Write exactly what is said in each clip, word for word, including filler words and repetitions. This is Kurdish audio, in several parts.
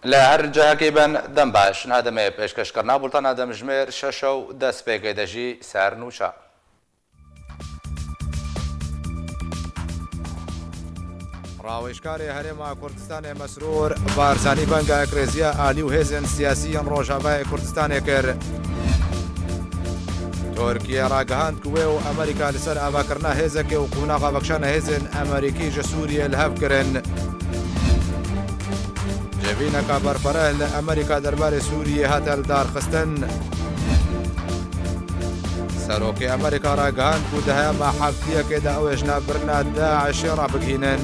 Li her cihekî bin, dem baş. Niha demê pêşkêşkirina bultana demjimêr şeş û destpêkê de jî ser nûçe. Rawêjkarê Herêma Kurdistanê Mesrûr Barzanî banga ekrêziya alî û hêzên siyasî yên Rojavayê Kurdistanê kir. Tirkiye ragihand ku wê û Amerîka li ser avakirina hêzekê û qonaxa vekişana hêzên Amerîkî ji Sûriyê li hev kirin. Civîneka berfireh li Amerîka derbarê Sûriyê hate lidarxistin. Serokê Amerîka ragihand ku di hema heftiyekê de ew ê ji nav birina DAIŞê rabigihînin.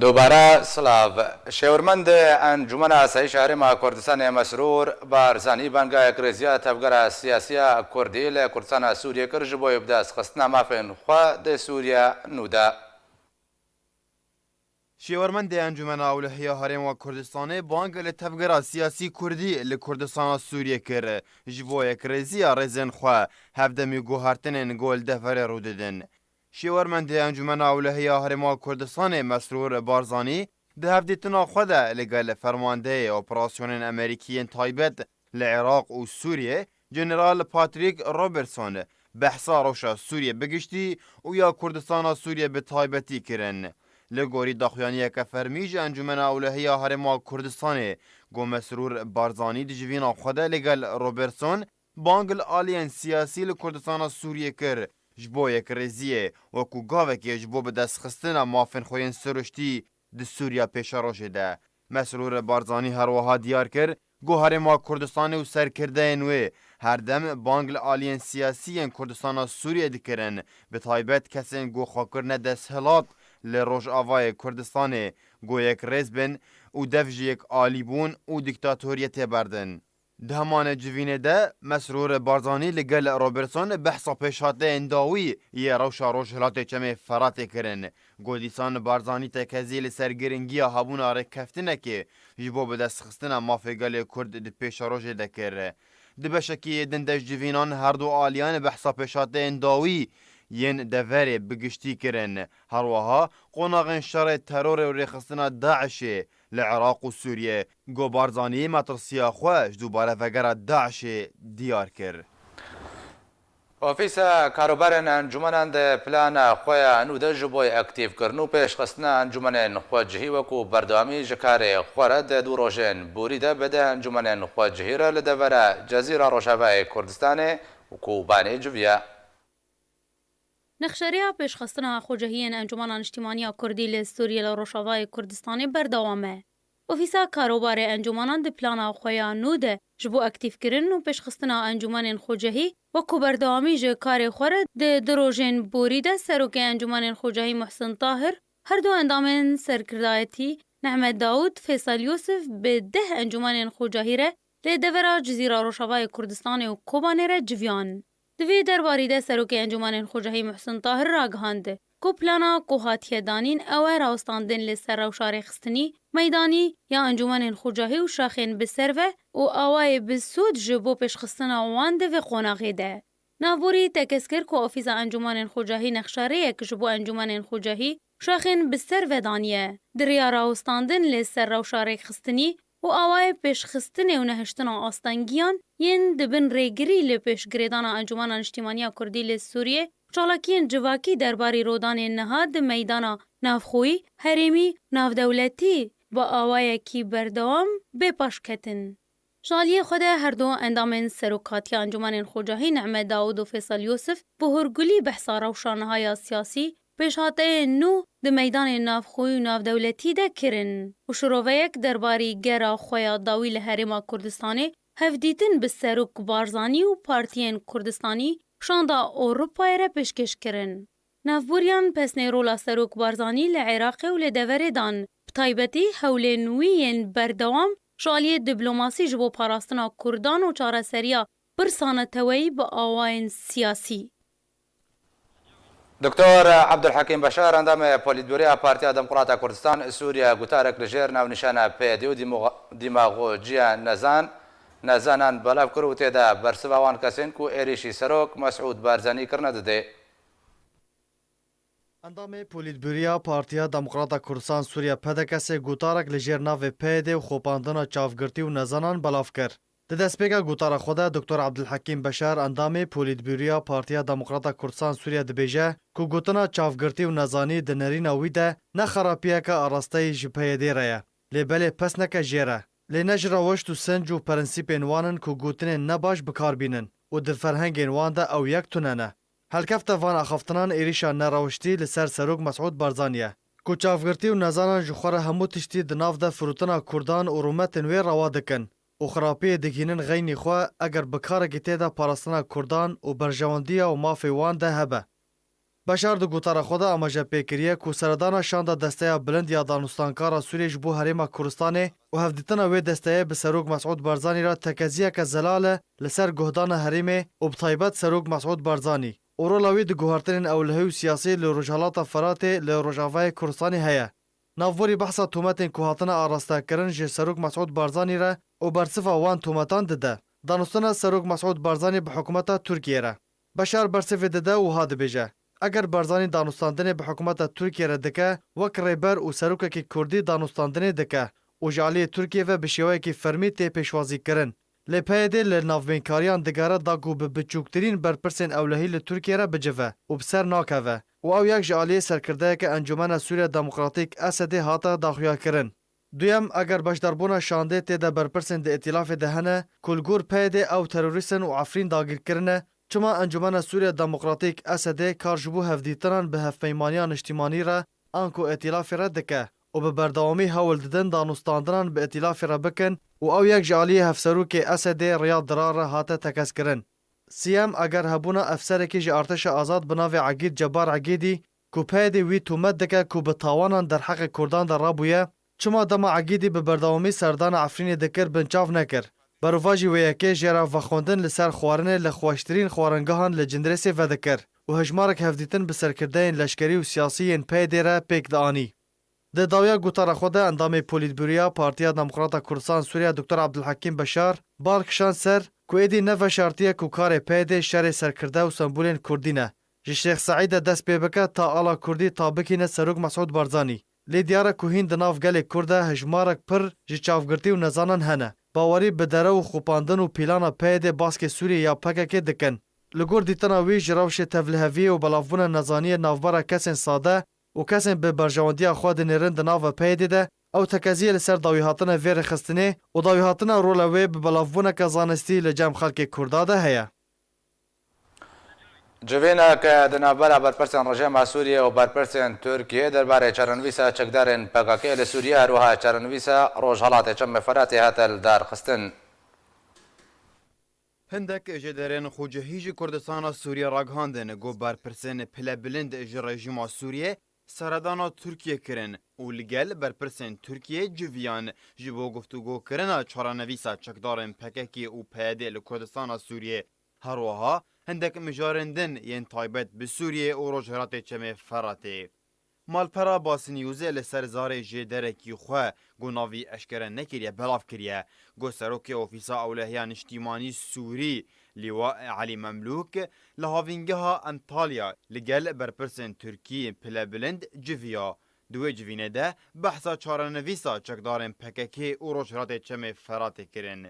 Dubare silav. Şêwirmendê Encûmena Asayîşa Herêma Kurdistanê Mesrûr Barzanî bangayek rêziya tevgera siyasiya Kurdî li Kurdistana Sûriyê kir ji bo bidestxistina mafên xwe di Sûriya nû de. Şêwermendê Encûmena Ewlehiya Herêma Kurdistanê bang li tevgera siyasî Kurdî li Kurdistana Sûriyê kir, ji bo yekrêziya rêzên xwe, hevdemî guhertinên ku li deverê rû didin. Şêwermendê Encûmena Ewlehiya Herêma Kurdistanê Mesrûr Barzanî di hevdîtina xwe de li gel fermandeyê operasyonên Amerîkî yên taybet li Iraq û Sûriyê, General Patrick Robertson, behsa rewşa Sûriyê bi giştî û ya Kurdistana Sûriyê bi taybetî kirin. Li gorî daxuyaniyeke fermî ji Encûmena Ewlehiya Herêma Kurdistanê, ku Mesrûr Barzanî di civîna xwe de li gel Robertson bang li aliyên siyasî li Kurdistana Sûriyê kir, ji bo yekrêziyê wekû gavekê ji bo bidestxistina mafên xwe yên siruştî di Sûriya pêşerojê de. Mesrûr Barzanî her wiha diyar kir ku Herêma Kurdistanê û serkirdeyên wê her dem bang li aliyên siyasî yên Kurdistana Sûriyê dikirin, bi taybet kesên ku xwe kirine desthilat li Rojavayê Kurdistanê, ku yekrêz bin û dev ji yekalîbûn û dîktatoriyetê berdin. Di heman civînê de Mesrûr Barzanî li gel Robertson behsa pêşhateyên dawî yê rewşa Rojhilatê Çemê Feratê kirin. Got dîsan Barzanî tekezî li ser giringiya hebûna rêkeftinekê ji bo bidestxistina mafê gelê Kurd di pêşerojê de kir. Di beşekî din de ji civînan her du aliyan behsa pêşhateyên dawî yên deverê bi giştî kirin. Her wiha qonaxên şerê terorê û rêxistina DAIŞê li Iraq û Sûriyê, ku Barzanî metirsiya xwe ji dubare vegera DAIŞê diyar kir. Ofîsa Karûbarên Encûmenan di plana xwe ya nû de ji bo aktîfkirin û pêşxistina encûmenên xwecihî wekû berdewamî ji karê xwe re di du rojên borî de bi deh encûmenên xwecihî re li devera Cezîra Rojavayê Kurdistanê û Kobanê civiya. Nexşeriya pêşxistina xwecihiyên Encûmena Niştîmaniya Kurdî li Sûriyê li Rojavayê Kurdistanê berdewam e. Ofîsa Karûbarê Encûmenan di plana xwe ya nû de ji bo aktîfkirin û pêşxistina encûmenên xwecihî wekû berdewamî ji karê xwe re di du rojên borî de Serokê Encûmenên Xwecihî Muhsin Tahir, her du endamên serkirdayetî Nehmet Dawûd, Feysel Yûsif bi deh encûmenên xwecihî re li devera Cizîra Rojavayê Kurdistanê û Kobanê re civiyan. Di vê derbarî de Serokê Encûmenên Xwecihî Muhsin Tahir ragihand ku plana ku hatiye danîn ew e rawestandin li ser rewşa rêxistinî meydanî ya encûmenên xwecihî û şaxên bi ser ve û awayê bi sûd ji bo pêşxistina wan di vê qonaxê de. Navborî tekez kir ku Ofîsa Encûmenên Xwecihî nexşerêyek ji bo encûmenên xwecihî û şaxên bi ser ve daniye. Di riya rawestandin li ser rewşa rêxistinî û awayê pêşxistinê û nehiştina astengiyan yên di bin rêgirî li pêşgirêdana Encûmena Niştîmaniya Kurdî li Sûriyê û çalakiyên civakî derbarî rodanên niha di meydana navxweyî, herêmî û navdewletî bi awayekî berdewam bê paşketin. Ji aliyê xwe de her du endamên Serokatiya Encûmenên Xwecihî Nehmet Dawûd û Feysel Yûsif bi hûrgulî behsa rewşa niha ya siyasî, pêşhateyên nû di meydanên navxweyî û navdewletî de kirin û şiroveyek derbarî gera xwe ya dawî li Herêma Kurdistanê, hevdîtin bi Serok Barzanî û partiyên Kurdistanî û Şanda Ewropayê re pêşkêş kirin. Navbûriyan pesnê rola Serok Barzanî li Iraqê û li deverê dan, bi taybetî hewlên wî yên berdewam ji aliyê diplomasî ji bo parastina Kurdan û çareseriya pirsa neteweyî bi awayên siyasî. Doktor Abdulhekîm Beşar, endamê Polîtbûroya Partiya Demokrata Kurdistan Sûriye, gotarek li jêr navnîşana P D û dîmo-, dîmagojiya nezan, nezanan belav kir û tê de bersiva wan kesên ku êrîşî Serok Mesûd Barzanî kirine dide. Endamê Polîtbûroya Partiya Demokrata Kurdistan Sûriye, P D K S'ê, gotarek li jêr navê P Y D û xopandina çavgirtî û nezanan belav kir. Di destpêka gotara xwe de Doktor Abdulhekîm Beşar, endamê Polîtbûroya Partiya Demokrata Kurdistan Sûriye, dibêje ku gotina çavgirtî û nezanî di nerîna wî de ne xerapiyeke arasteyî ji P Y D re ye. Lê belê pesneke jê re. Lê ne ji rewişt û sinc û prensîpên wan in ku gotinên nebaş bi kar bînin û di ferhengên wan de ew yek tune ne. Helkefta van axaftinan êrîşa nerewiştî li ser Serok Mesûd Barzanî ye, ku çavgirtî û nezanan ji xwe re hemû tiştî di nav de firotina Kurdan û rûmetên wê rewa dikin û xirapiyê digihînin xeynî xwe, eger bi karekî tê de parastina Kurdan û berjewendiya û mafê wan de hebe. Beşar di gotara xwe de amaje pê kiriye ku seredana şanda Desteya Bilind ya Danûstankara Sûriyê ji bo Herêma Kurdistanê û hevdîtina wê desteyê bi Serok Mesûd Barzanî re tekeziyeke zelal e li ser guhdana herêmê û bi taybet Serok Mesûd Barzanî û rola wî di guhertinên ewlehî û siyasî li Rojhilata Firatê li Rojavayê Kurdistanê heye. Navborî behsa tometên ku hatine arastekirin ji Serok Mesûd Barzanî re û bersiva wan tometan dide. Danûstina Serok Mesûd Barzanî bi hikûmeta Tirkiyê re. Beşar bersivê dide û wiha dibêje, eger Barzanî danûstandinê bi hikûmeta Tirkiyê re dike, wek rêber û serokekî kurdî danûstandinê dike û ji aliyê Tirkiyê ve bi şêweyekî fermî tê pêşwazîkirin. Lê P Y D li navbeynkariyan digere da ku bi biçûktirîn berpirsên ewlehî li Tirkiyê re bicive û bi ser nakeve û ew yek ji aliyê serkirdeyeke Encûmena Sûriya Demokratîk, Esedê, hate daxuyakirin. Duyem, eger beşdarbûna şandê tê de berpirsên di îtîlafê de hene ku li gor P Y D ew terorîst in û Efrîn dagîr kirine, çima Encûmena Sûriya Demokratîk, Esedê, kar ji bo hevdîtinan bi hevpeymaniya niştîmanî re anku îtîlafê re dike û bi berdewamî hewl didin danûstandinan bi îtîlafê re bikin û ew yek ji aliyê hevserokê Esedê, Riyad Dirar, re hate tekezkirin? Siyem, eger hebûna efserekî ji artêşa azad bi navê Egîd Cebar Egîdî, ku P Y D wî tomet dike ku bi tawanan derheqê Kurdan de rabûye, çima dema Egîdî bi berdewamî serdana Efrînê dikir, binçav nekir? Berovajî wê yekê jê re vexwendin li ser xwarinê li xweştirîn xwaringehan li Cindirêsê vedikir û hejmarek hevdîtin bi serkirdeyên leşkerî û siyasî yên P Y D re pêk dianî. Di dawiya gotara xwe de endamê Polîtbûroya Partiya Demokrata Kurdistan Sûriye, Doktor Abdulhekîm Beşar, bal kişand ser ku êdî ne veşartî ye ku karê P Y D şerê serkirde û sembolên kurdî ne ji Şêx Seîd de dest pê bike ta ala kurdî ta bikîne Serok Mesûd Barzanî. Lê diyar e ku hîn di nav gelê kurd de hejmarek pir ji çavgirtî û nezanan hene. Bawerî bi derew û xopandin û pîlana P Y D, baskê Sûriyê ya P K K dikin. Li gor dîtina wî, ji rewşê tevliheviyê û belavbûna nezaniyê navbera kesên sade û kesên bi berjewendiya xwe dinêrin di nava P Y D de, ew tekeziyê li ser dawîhatina vê rêxistinê û dawîhatina rola wê bi belavbûneke zanistî li cem xelkê kurda de heye. Civînek di navbera berpirsên rejîma Sûriyê û berpirsên Tirkiyê derbarê çarenivîsa çekdarên P K K li Sûriyê, her wiha çarenivîsa Rojhelatê Çemê Feratê hate lidarxistin. Hindek jêderên xwecihî ji Kurdistana Sûriyê ragihandin ku berpirsên pilebilind ji rejîma Sûriyê seredana Tirkiyê kirin û li gel berpirsên Tirkiyê civiyan ji bo guftûgokirina çarenivîsa çekdarên P K K û P Y D li Kurdistana Sûriyê. Her wiha hindek mijarên din yên taybet bi Sûriyê û Rojhilatê Çemê Feratê. Malpera Basnewsê li ser zarê jêderekî xwe ku navî eşkere nekiriye, belav kiriye ku serokê Ofîsa Ewlehiya Niştîmanî Sûrî, Lîwa Elî Memlûk, li havîngeha Antalya li gel berpirsên Tirkî pilebilind civiya. Di wê civînê de behsa çarenivîsa çekdarên P K K û Rojhilatê Çemê Feratê kirin.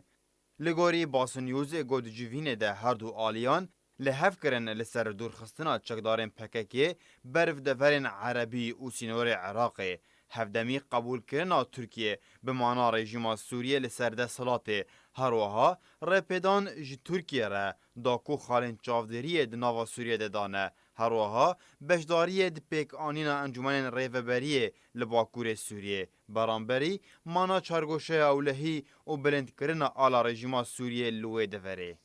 Li gorî Basnewsê, got, civînê de her du aliyan li hev kirin li ser dûrxistina çekdarên P K K, bervdeverên Erebî û sînorê Iraqê, hevdemî qebûlkirina Tirkiyê bi mana rejîma Sûriyê li ser desthilatê, her wiha rêpêdan ji Tirkiyê re da ku xalên çavdêriyê di nava Sûriyê de dane, her wiha beşdariyê di pêkanîna encûmenên rêveberiyê li Bakurê Sûriyê. Beramberî mana çargoşeya ewlehî û bilindkirina ala rejîma Sûriyê li wê deverê.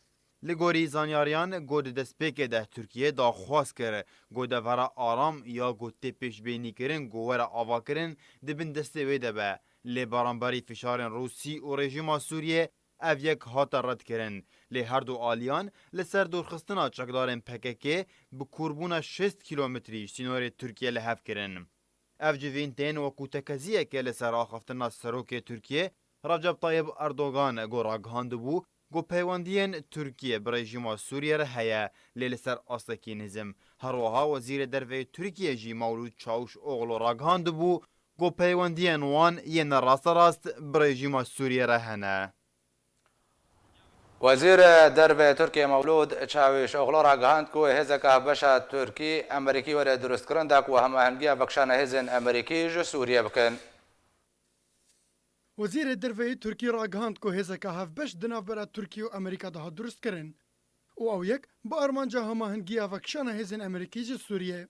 Li gorî zanyariyan, got, di destpêkê de Tirkiye daxwaz kir, got, devera aram ya ku tê pêşbînîkirin ku were avakirin, di bin destê wê de be. Lê beramberî fişarên Rûsî û rejîma Sûriyê ev yek hate redkirin. Lê her du aliyan li ser dûrxistina çekdarên P K K bi kûrbûna şêst kîlometrî ji sînorê Tirkiye li hev kirin. Ev civîn tên wekû tekeziyeke li ser axaftina serokê Tirkiyê, Recep Tayyip Erdogan, ku ragihandibû ku peywendiyên Tirkiye bi rejîma Sûriye re heye, lê li ser astekî nizim. Her wiha Wezîrê Derve yê Tirkiye jî Mewlûd Çawuşoglu ragihandibû ku peywendiyên wan yên rasterast bi rejîma Sûriye re hene. Wezîrê Derve Tirkiye Mewlûd Çawuşoglu ragihand ku hêzeka hevbeşa Tirkî Amerîkî were durustkirin da ku hemahengiya vekişana hêzên Amerîkî ji Sûriye bikin. Wezîrê Derve yê Tirkî ragihand ku hêzeka hevbeş di navbera Tirkî û Amerîka de hat durustkirin û ew yek bi armanca hemahengiya vekişana hêzên Amerîkî ji Sûriye.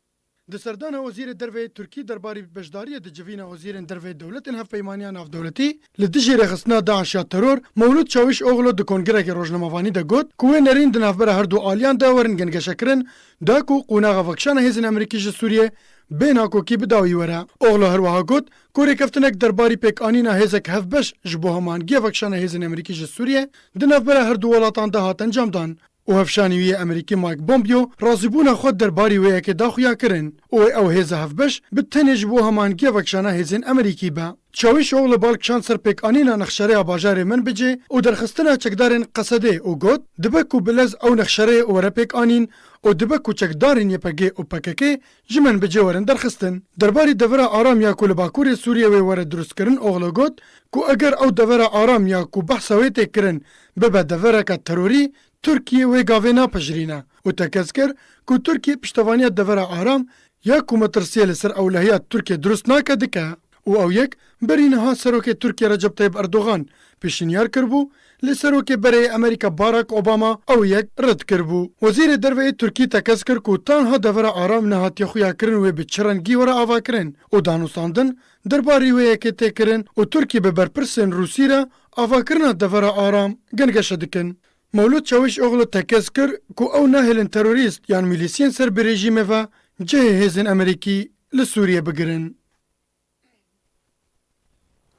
Di serdana Wezîrê Derve yê Tirkî derbarî beşdariyê di civîna Wezîrên Derve yê Dewletên Hevpeymaniya Navdewletî li dijî rêxistina DAIŞ ya teror, Mewlûd Çawuşoglu di kongrekê rojnamevanî de got ku wê nerîn di navbera her du aliyan de werin gengeşekirin, da ku qonaxa vekişana hêzên Amerîkî ji Sûriye bê nakokî bi dawî were. Oglu her wiha got ku rêkeftinek derbarî pêkanîna hêzek hevbeş ji bo hemahangiya vekişana hêzên Amerîkî ji Sûriye di navbera her du welatan de hat encamdan û hevşanî wî yê Amerîkî Mike Pompeo razîbûna xwe derbarî wê yekê da xuya kirin û wê ew hêza hevbeş bi tenê ji bo hemahangiya vekişana hêzên Amerîkî be. Çawuşoglu bal kişand ser pêkanîna nexşereya bajarê Minbicê û derxistina çekdarên Qesedê û got, dibe ku bi lez ew nexşereyê were pêkanîn û dibe ku çekdarên Y P G û P K K ji Minbicê werin derxistin. Derbarî devera aram ya ku li bakurê Sûriyê wê were durustkirin, Oglu got ku eger ew devera aram ya ku behsa wê tê kirin bibe devereke terorî, Tirkiye wê gavê napejirîne û tekez kir ku Tirkiye piştevaniya devera aram ya ku metirsiye li ser ewlehiya Tirkiye dirust nake dike û ew yek berî niha serokê Tirkiye Recep Tayyip Erdogan pêşinyar kiribû, lê serokê berê yê Amerîka Barack Obama ew yek red kiribû. Wezîrê Derve yê Tirkî tekez kir ku ta niha devera aram nehatiye xuyakirin wê bi çi rengî were avakirin û danûstandin derbarî wê yekê tê kirin û Tirkiye bi berpirsên Rûsî re avakirina devera aram gengeşe dikin. Mewlûd Çawuşoglu tekez kir ku ew nahêlin terorîst yan milîsiyên ser bi rejîmê ve cihê hêzên Amerîkî li Sûriyê bigirin.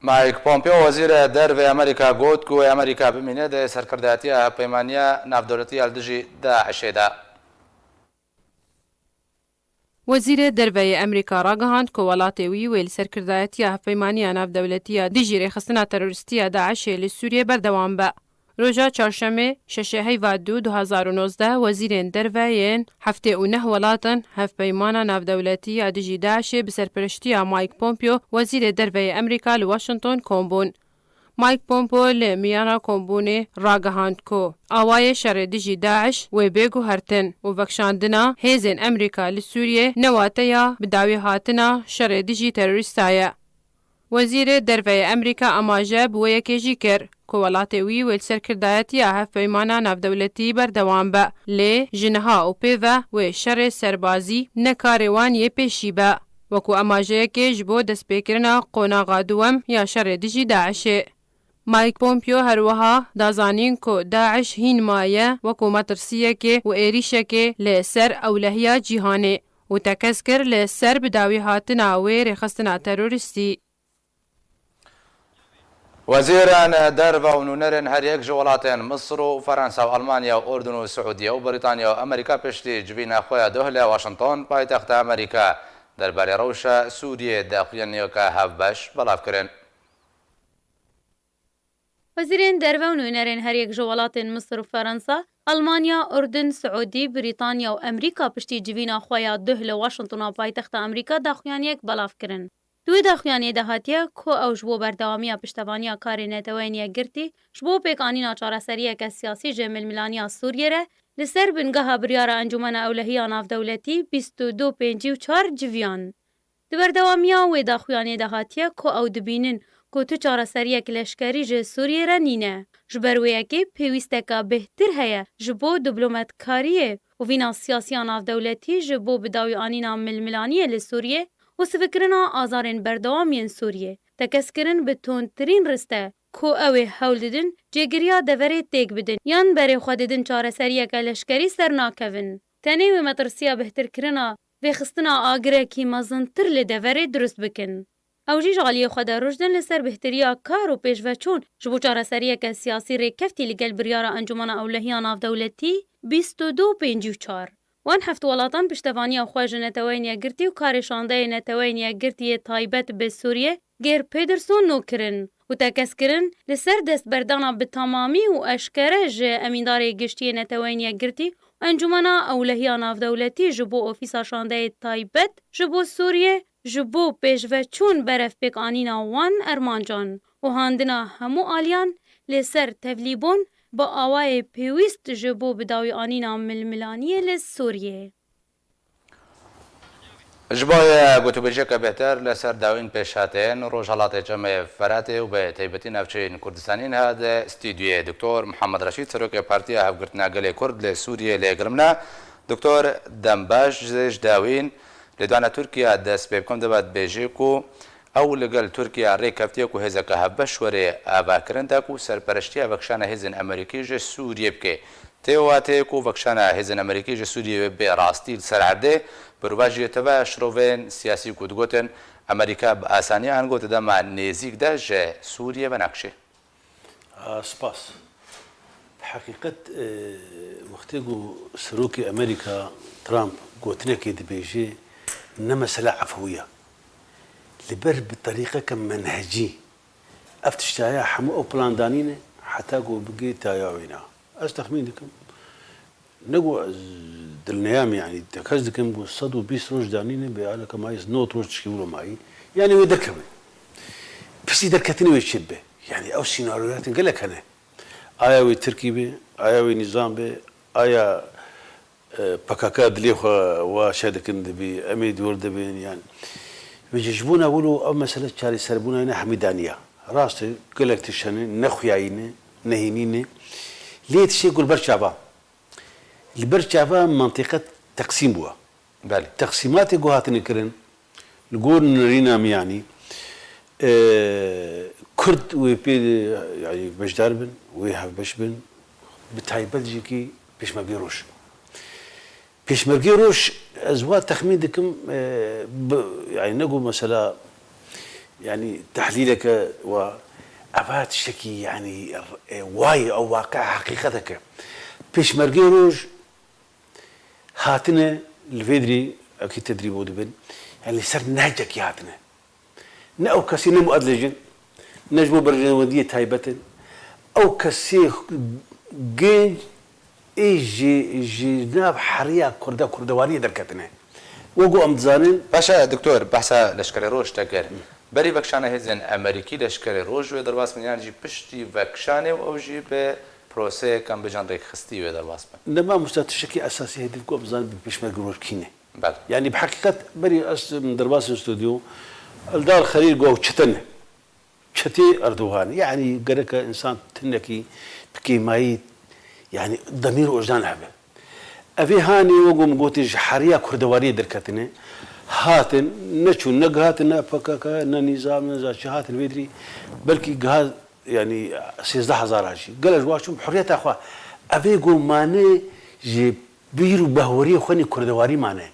Mike Pompeo, Wezîrê Derve Amerîka, got ku wê Amerîka bimîne di serkirdayetiya Hevpeymaniya Navdewletî ya li dijî DAIŞê de. Wezîrê Derve yê Amerîka ragihand ku welatê wî wê li serkirdayetiya Hevpeymaniya Navdewletî ya dijî rêxistina terorîstî ya DAIŞê li Sûriyê berdewam be. Roja Çarşemê, şeşê Heyva du du hezar û nozdeh, wezîrên derve yên heftê û neh welatan Hevpeymana Navdewletî ya dijî DAIŞê bi serpereştiya Mike Pompeo, Wezîrê Derve yê Amerîka, li Washington kom bûn. Mike Pompeo li miyana kombûnê ragihand ku awayê şerê dijî DAIŞ wê bê guhertin û vekişandina hêzên Amerîka li Sûriyê ne wateya bi dawî hatina şerê dijî terorîsta ye. Wezîrê Derve yê Amerîka amaje bi wê yekê jî kir ku welatê wî wê li serkirdayetiya Hevpeymana Navdewletî berdewam be, lê ji niha û pê ve wê şerê serbazî ne karê wan yê pêşî be, wekû amajeyekê ji bo destpêkirina qonaxa duwem ya şerê dijî DAIŞê. Mike Pompeo her wiha da zanîn ku DAIŞ hîn maye wekû metirsiyekê û êrîşekê li ser ewlehiya cîhanê û tekez kir li ser bi dawî hatina wê rêxistina terorîstî. Wezîrên derve û nûnerên her yek ji welatên Misir û Fransa û Almanya û Urdun û Siûdiye û Brîtanya û Amerîka piştî civîna xwe ya duh li Washington, paytexta Amerîka, derbarê rewşa Sûriyê daxuyaniyeke hevbeş belav kirin. Wezîrên derve û nûnerên her yek ji welatên Misir û Fransa, Almanya, Urdun, Siûdî, Brîtanya û Amerîka piştî civîna xwe ya duh li Washingtona paytexta Amerîka daxuyaniyek belav kirin. Di wê daxuyaniyê de hatiye ku ew ji bo berdewamiya piştevaniya karê Neteweyên Yekgirtî ji bo pêkanîna çareseriyeke siyasî ji milmilaniya Sûriyê re li ser bingeha biryara Encûmena Ewlehiya Navdewletî bîst û du pêncî û çar civiyan. Di berdewamiya wê daxuyaniyê de hatiye ku ew dibînin ku tu çareseriyek leşkerî ji Sûriyê re nîne. Ji ber wê yekê pêwîsteke bêhtir heye ji bo diplomatkariyê û vîna siyasiya navdewletî ji bo bidawîanîna milmilaniyê li Sûriyê û sivikirina azarên berdewam yên Sûriyê. Tekezkirin bi tundtirîn rist e ku ew ê hewl didin cêgiriya deverê têk bidin yan berê xwe didin çareseriyeke leşkerî ser nakevin. Tenê wê metirsiya bêhtirkirina vêxistina agirekî mezintir li deverê dirust bikin. Ew jî ji aliyê xwe de ruj din li ser bêhtiriya kar û pêşveçûn ji bo çareseriyeke siyasî rêkeftî li gel biryara Encûmena Ewlehiya Navdewletî bîst û du pêncî û çar. Wan heft welatan piştevaniya xwe ji Neteweyên Yekgirtî û karê şandeyê Neteweyên Yekgirtî yê taybet bi Sûriyê, Geir Pedersen, nû kirin. û tekez kirin, li ser destberdana bi temamî û eşkere ji Emîndarê Giştî yê Neteweyên Yekgirtî û Encûmena Ewlehiya Navdewletî ji bo Ofîsa Şandeyê Taybet ji bo Sûriyê, ji bo pêşveçûn berevpêkanîna wan armancan û handina hemû aliyan li ser tevlîbûn bi awayê pêwîst ji bo bidawîanîna milmilaniyê li Sûriyê. Ji bo ye gotûbêjeke bêhtir li ser dawîn pêşhateyên Rojhelatê Çemê Feratê û bi taybetî navçeyên Kurdistanî niha di stûdyoyê Doktor Mihemed Reşîd, Serokê Partiya Hevgirtina Gelê Kurd li Sûriyê lê girim ne. Doktor, dem baş, ji dawîn lêdwana Tirkiye dest pê bikim, dibe dibêje ku ew li gel Tirkiye rê keftiye ku hêzeke hevbeş were avakirin da ku serpereştiya vekişana hêzên Amerîkî ji Sûriyê bike. Tê watê ku vekişana hêzên Amerîkî ji Sûriyê bê rastî li ser erdê, bi rûva jî teve şirovên siyasî ku digotin Amerîka bi asanî ango di dema nêzîk de ji Sûriyê venakişê. A, spas. Bi heqîqet, e, wextê ku Serokê Amerîka Trump gotinekê dibêje, ne mesele efwî ye. Li ber bi terîqeke menhecî ev tiştaya hemû ew plan danîne heta ku bigê taya wêna. Ez texmîn dikim, ne ku ez dilneyam, yanî tekez dikim ku sed û bîst roj danîne, bê aleke mayî nod roj tişkî wilo mayî. Yanî wê derkeve. Pisî derketinê wê çê bibe. Yanî ew sînaryoyatên gelek hene. Aya wê Tirkî be, aya wê nîzam be, aya, e, P K K dilê xwe wa şe dikin dibî, em ê di wir de bên, yan. Vêce ji bona wilo ev mesele çareserbûna ne hemî daniya. Rast e, gelek tişt hene, ne xuyayî ne, ne hînî ne. Lê tiştê ku li ber çava, li ber çava mantîqe teqsîm bûye. Belê. Teqsîmatê ku hatine kirin, li gor nirîna miyanî, e, Kurd wê pê, yanî beşdar bin, wê hevbeş bin, bi taybet jî kî Pêşmergê Roj. Pêşmergê Roj, ez wa texmîn dikim, e, bi, yanî ne ku mesela, yanî tehlîleke wa, eva tiştekî, yanî, e, wayê, ew waqia heqîqeteke. Pêşmergê Roj, Hatine li vê dirî, ekî tedrîbo dibin. Yanî li ser nehcekî hatine. Ne ew kesî ne muedlejin, ne ji bo berjewendiyê taybet in. Ew kesê genc ê ji, ji nav heriya Kurda, Kurdewariyê derketine. Wek ku em dizanin. Paşa doktor, behsa Leşkerê Roj te kir. Berî vekişana hêzên Amerîkî Leşkerê Roj wê derbas bin yan jî piştî vekişanê û ew jî bi proseyek em bêjin rêkxistî wê derbas bin. Ne mamoste, tiştekî esasî heye, divê ku em bizanin bi pêşmerge roj kî ne. Belê. Yanî bi heqîqet berî ez derbasî stûdyo, Eldar Xelîl got çete ne. Çetê Erdogan. Yanî gereke însan tinekî bi kêmayî, yanî demîr û wijdan hebe. Evê hanê wek min gotî ji heriya kurdewariyê derketine. Hatin, neçûn, ne gihatin, ne P K K, ne nîzam, ne za çi hatin vê dirî. Belkî giha, yanî sêzdeh hezar a jî. Gelek ji wan çûn bi hurriyeta xwe. Evê ku mane ji bîr û behweriyê xwe nî kurdewarî mane.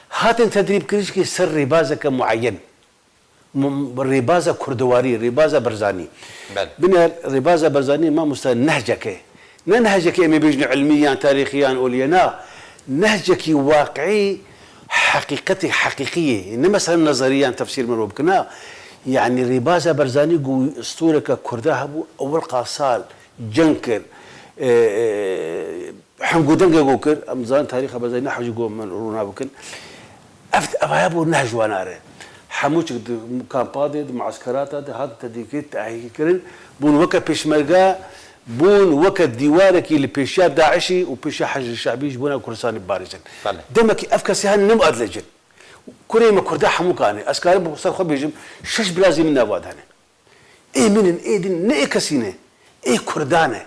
Hatin tedrîbkirin jî ser rêbazeke mueyen. Rêbaza kurdewarî, rêbaza Barzanî. Belê. Biner, rêbaza Barzanî mamoste nehcek e. Ne nehcekî em ê bêjin ilmî yan tarîxî yan olî ye, na. Nehcekî waqiî, heqîqetê heqîqî ye. Ne mesela nezerî yan tefsîr merov bikin, na. Yanî rêbaza Barzanî ku stûreke kurda hebû, ewil qasal, ceng kir, e, e, Hingû dengê ku kir, em dizanin tarîxa Barzanî ne hewcî ku min rûna bikin. Ev, evaya bû neh ji wan are. Hemû çik di kampa de, di mueskerata de, hat tedîkê, tehîkirin, bûn weke pêşmerge, bûn weke dîwarekî li pêşiya DAIŞî û pêşiya Heşdî Şebî ji bona Kurdistanê biparêzin. Belê. Demekî ev kesê hene ne muedlecin. Kurê me Kurda hemû kane. Ez karim bi ser xwe bêjim, şeş birazî min nava de hene. Ê min in, ê din ne ê kesî ne. Ê Kurdan e.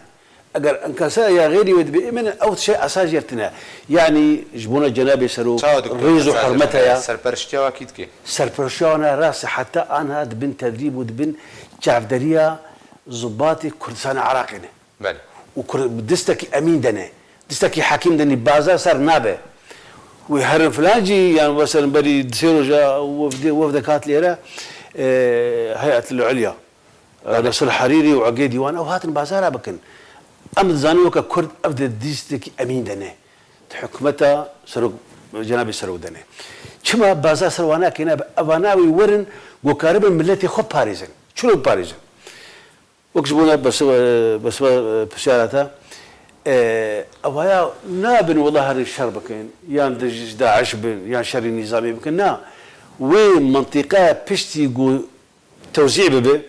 Eger enkasa ya xêrî wê dibê, ê min in, ew tişe esas jêr tine. Yanî ji bona Cenabê Serok rêz û hurmete ya. Serperiştiya wa kî dike? Serperiştiya wan a rast e, heta anha dibin tedrîb û dibin çavderiya zubatê Kurdistanê Iraqê ne. Belê. Û Kurd, bi distekî emîn de ne. Distekî hekîm de nî, bazar ser nabe. Wê herin filan jî, yan mesela berî di sê roja wefdê, wefdek hat lêre, e, Heyetul Ulya. Belê. Nasir Herîrî û Egê Dîwan ew hatin bazara bikin. Em dizanin weke Kurd ev di distekî emîn de ne. Di hikûmeta Serok, Cenabê Serok de ne. Çima bazar ser wana kêne, evana wê werin, ku karibin miletê xwe parêzin. Çilo biparêzin? Wek ji bona bersiva, bersiva, e, pirsyara te, e, evaya nabin wela herin şer bikin, yan dij ji DAIŞ bin, yan şerî nîzamî bikin. Na, wê mintîqe piştî ku tewzî bibe,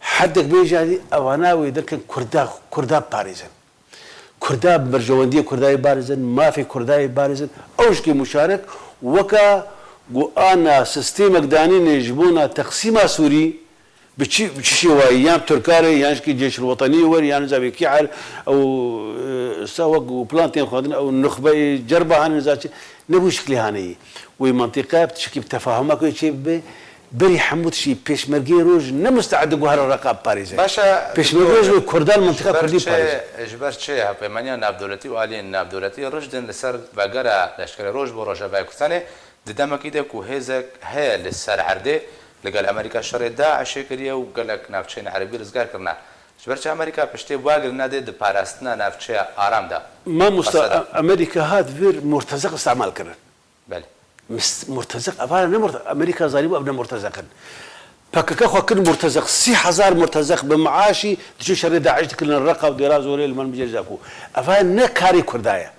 herdek bêje, evana wê derkin Kurda, Kurda parêzin. Kurda berjewendiyê Kurdayê parêzin, mafê Kurdayê parêzin, ew jikê muşarek weka ku ana sistemek danîne ji bona teqsîma Sûrî, bi çi, bi çi şêwayî, yan Tirkar e, yan jikî Ceyşul Wetenî wer, yan nizam kî er, ew, e, sa wek û plan tên xwendin, ew nuxbeyê cerba hane niza çi, ne bu şiklî hane yî. Wê mintîqe bi tişkî bi tefahuma ku çê bibe, berî hemû tişî pêşmergeyê roj ne musteed ku here Reqa biparêze. Baş e, Pêşmergeyê roj wê Kurdan mintîqa Kurdî biparêze. Ji ber çi hevpeymaniya navdewletî û aliyên navdewletî rijdin li ser vegera leşkerê roj bo Rojavayê Kurdistanê? Di demekî de ku hêzek heye li ser erdê, li gel Amerîka şerê DAIŞê kiriye û gelek navçeyên erebî rizgar kirine. Ji ber çi Amerîka piştê wagirina dê di parastina navçeya Aram de? Mamosta, Mesela? A-, Amerîka hat vir murtezeq îstemal kirin. Belê. Mis-, murtezeq, eva ne murte-, Amerîka zanîbû ev ne murtezeq in. P K K xwe kir murtezeq, sî hezar murtezeq bi meaşî diçin şerê DAIŞ dikirin Reqa û Dêra Zorê li mal mijê Zaku. Eva ne karê Kurda ye.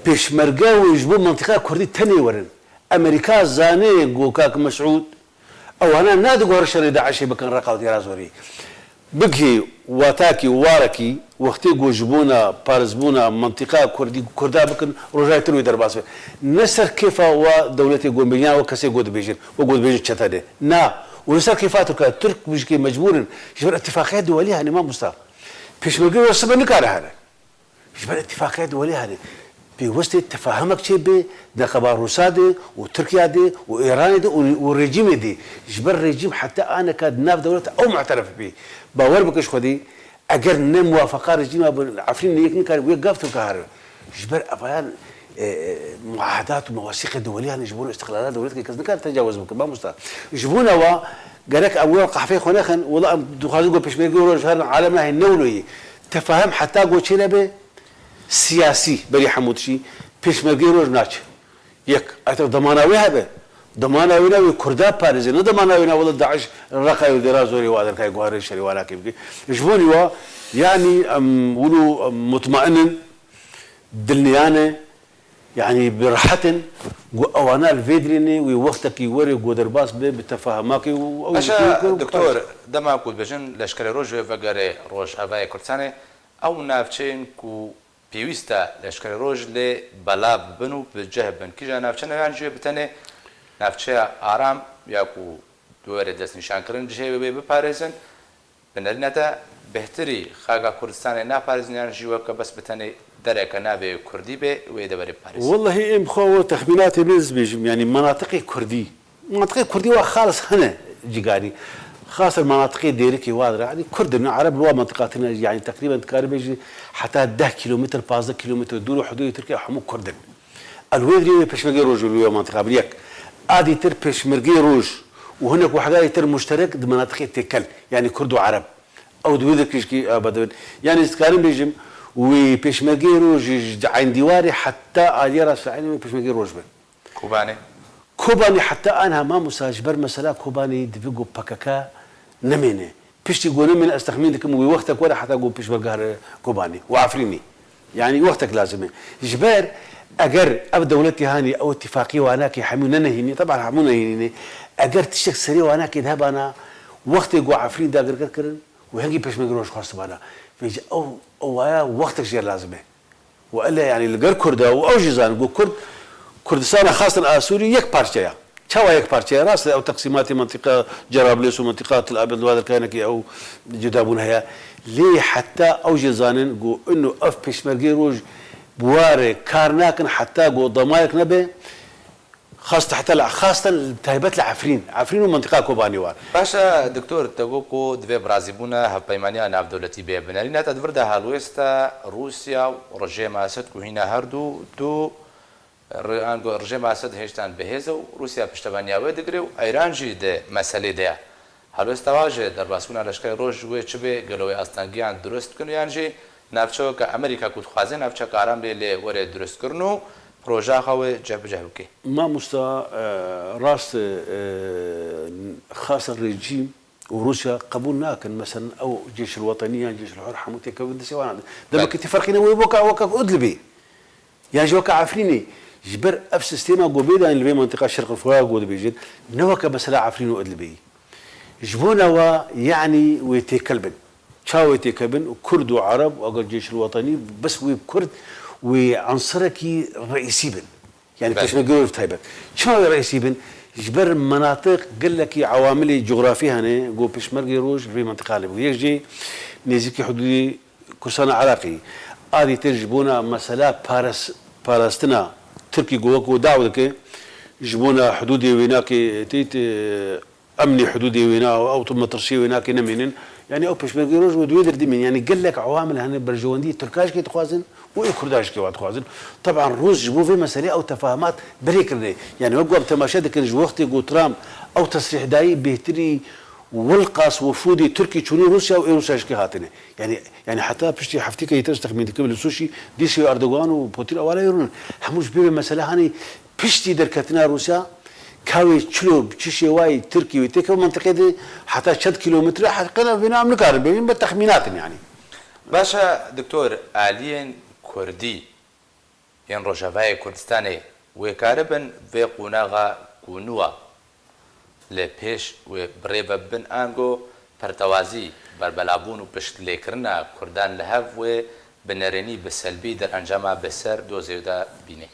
Pêşmerge û ji bo mintîqa Kurdî tenê werin. Amerîka zane ku kak Mesûd, ewana nadigohar şerê DAIŞê bikin Reqa û Dêra Zorî. Bigihê watakî û warekî wextê ku ji bona parizbûna mintîqa Kurdî, Kurda bikin, rojayê tir wê derbas be. Ne ser kêfa wa dewletê ku bêjin, ya wek kesê ku dibêjin, wek ku dibêjin çete de. Na, û ne ser kêfa Tirka, Tirk bijikê mecbûr in. Ji ber îtifaqiya duwelî hene mamosta. Pêşmerge wê sibe nikare here. Ji ber îtifaqiya duwelî hene. Pêwestê tefahimek çê bê, neqeba Rûsa de û Tirkiya de û Îranê de û, û rejîmê de. Ji ber rejîm heta aneka di nav dewleta ew mu'teref bê. Bawer bike ji Xwedê, eger ne muwafeqa rejîma bi Efrînê yek nikare, wê gav Tirka here. Ji ber evayan, e, e, muahedat û mewasîqê duwelî hene ji bo îstiqlala dewletê kes nikare tecawuz bike, mamosta. Ji bona wa gerek ew wê qehfeyê xwe nexin, wela em dixwazin ku pêşmerge roj herin alem nahê ne wilo yî. Tefahim heta ku çê nebe, siyasî berî hemû tişî pêşmergeyê roj naçe. Yek, eter demana wê hebe. Demana wê ne wê Kurda parêze, ne demana wê ne wela DAIŞ Reqayê û Dêra Zorê û Aderkayê guharê şerê wanakê bike. Ji bo nîwa, yanî em wilo em mutmain in, dilniya ne, yanî bi rehet in, ku ewana li vê dirê ne, wê wextekî were ku derbas be, bi tefahimakê û ew Paşa, jî ku doktor, dema ku dibêjin leşkerê roj wê vegerê Rojavayê Kurdistanê, ew navçeyên ku pêwîst e leşkerê roj lê belav bibin û bi cih bin. Kîja navçe ne yan jî wê bi tenê navçeya Aram ya ku di wê re destnîşankirin cihê wê biparêzin, bi nerîna te bêhtirî xaka Kurdistanê naparêzin yan jî weke bes bi tenê dereke navê Kurdî bê wê deverê biparêzin? Wellahî em xwe we texmînatê min ez bêjim, yanî menatiqê Kurdî. Mantiqê Kurdî wa xalis hene ciganî. Xaser manatiqê Dêrikê wa dire. Yanî Kurd in, Ereb li wa mantiqa tine, yanî teqrîben dikare bêjî heta deh kîlometr, pazdeh kîlometr dûr û hudûdê Tirkiye hemû Kurd in. El wê dirê wê pêşmergê roj li wê mantiqa bir yek. A dîtir pêşmergê roj û hinek wehdarê tir muşterek di manatiqê têkel, yanî Kurd û Ereb. Ew di wê dirkişkî, e, bedibin. Yanî ez dikarim bêjim, wê pêşmergê roj ji Eyn Dîwarê heta aliyê rast Eynê wê pêşmergê roj bin. Kobanê? Kobanê heta aniha mamosta ji ber mesela Kobanê divê ku P K K nemêne. Piştî ku nemêne ez texmîn dikim wê wextek were heta ku pêşmerge here Kobanê û Efrînê. Yanî wextek lazim e. Ji ber eger ev dewletê hanî ew îtifaqî wanakê hemû nenehînî, teban hemû nehînîne. Eger tiştek serê wanakê de hebana wextê ku Efrîn dagirker kirin û hingî pêşmerge roj xwestibana. Vêca ew, ew waya wextek jê lazim e. Wele, yanî li gel Kurda û ew jî zanin ku Kurd, Kurdistana xastin a Sûrî yek parçe ya. Çawa yek parçe ya? Rast e, ew teqsîmatê mentiqa Cerablês û mentiqa Til Abêd li wa derkeynekî ew cudabûn heye. Lê heta ew jî zanin ku ino ev pêşmergê roj bi wa re kar nakin heta ku demayek nebe. Xast heta li, xastan li taybet li Efrîn. Efrîn û mentiqa Kobanê wan. Baş e, doktor, te got ku divê birazîbûna hevpeymaniya navdewletî bê. Bi nerîna te di vir de helwêsta Rûsya û rejêma Esed ku hîna her du, du re-, an ku rejêma Esed hêştan bi hêz e û Rûsya piştevaniya wê digire û Eyran jî di meselê de ye. Helwêsta wa ji derbasbûna leşkerê roj wê çi bê, gelo wê astengiyan durust bikin yan jî navçeyeke Amerîka ku dixwaze navçeyeke aram bê lê were durustkirin û projeya xwe wê cihbicih bike? Mamosta, e, rast e, e, xaser rejîm û Rûsya qebûl nakin, meselen, ew Cêşil Wetenî yan Cêşil Hur hemû têkevin destê wan. Demek Belê. Tê ferqî ne wê weka, weka Idlibê. Yan jî weka Efrînê. Ji ber ev sîstema ku bê dayîn li vê mentiqa Şerq Furat ku dibêjin, ne weke mesela Efrîn û Idlibê. Ji bona wa, yanî wê têkel bin. Ça wê têkel bin? Kurd û Ereb û eger Cêşil Wetenî, bes wê Kurd, wê ensirekî reîsî bin. Yani Belê. Pêşmerge û taybet. Çima wê reîsî bin? Ji ber menatiq gelekî ewamilê cografî hene, ku Pêşmergê Roj li vê mentiqa li bû. Yek jî nêzîkî hudûdê Kurdistana Iraqê. A dîtir ji bona mesela pares-, parastina Tirkî ku wek ku daw dike, ji bona hudûdê wê nake têt, e, emnê hudûdê wêna û ew tu metirsiyê wê nake nemînin. Yani ew Pêşmergê Roj wê di wê der dimîn. Yani gelek ewamil hene berjewendî Tirka jî dixwazin û ê Kurda jî wa dixwazin. Teban Rûs ji bo vê meselê ew tefahimat berê kirine. Yani wek ku em temaşe dikin ji wextê ku Trump ew tesrîh dayî bêhtirî wilqas wefûdê Tirkî çûnî Rûsya û ê Rûsya jî hatine. Yani, yani heta piştî heftêke yê te ez texmîn dikim li Soçî dîsê Erdogan û Putin ewale yê rûnin. Hemû ji vê mesele hanî piştî derketina Rûsya, ka wê çilo bi çi şêwayî Tirkî wê têkeve mentiqê de heta çend kîlometre heqîqeta vêna em nikarin bêjin, be texmînat in yani. Baş e, Doktor, aliyên Kurdî yên Rojavayê Kurdistanê wê karibin vê qonaxa ku nû a li pêş wê bi rê ve bibin ango pertewazî, berbelabûn û piştlêkirina Kurdan li hev wê bi nerênî, bi selbî derencama bi ser dozê de bîne?